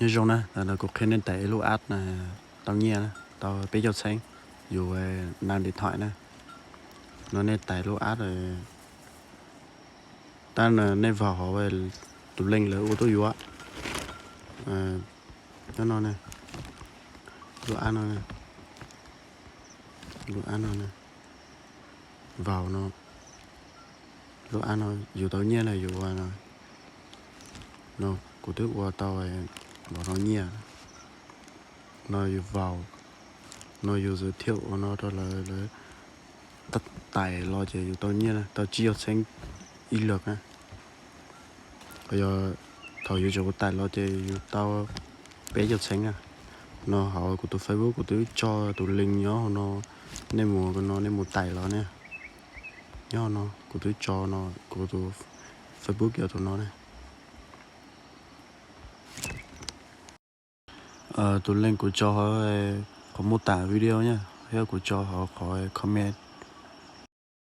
Nyob zoo na, ntawm no kuv qhia nej tais lub app tau nyiaj na, tau peb caug txheeb, yus na điện thoại na. No nej tais lub app, tab nej vào hauv tus link lawv ua tuaj yuav. Nyob no, lub app no, lub app no, vào no, lub app no yus tau nyiaj na, yus ua no, no kuv twb ua tau npaum no nyiaj. No yus vào, no yus giới thiệu ua no rau lawv, lawv tais los ces yus tau nyiaj na, tau tsib caug txheeb ib lượt na. Yog thaum yus tseem ua tais los ces yus tau peb caug txheeb na. No hauv kuv tus Facebook kuv twb tso tus link nyob hauv no, nej mus no nej mus tais los ne. Nyob no kuv twb tso no, kuv tus Facebook yog tus no ne. Tus link kuv tso hauv qhov mô tả video na, thiab kuv tso hauv qhov comment.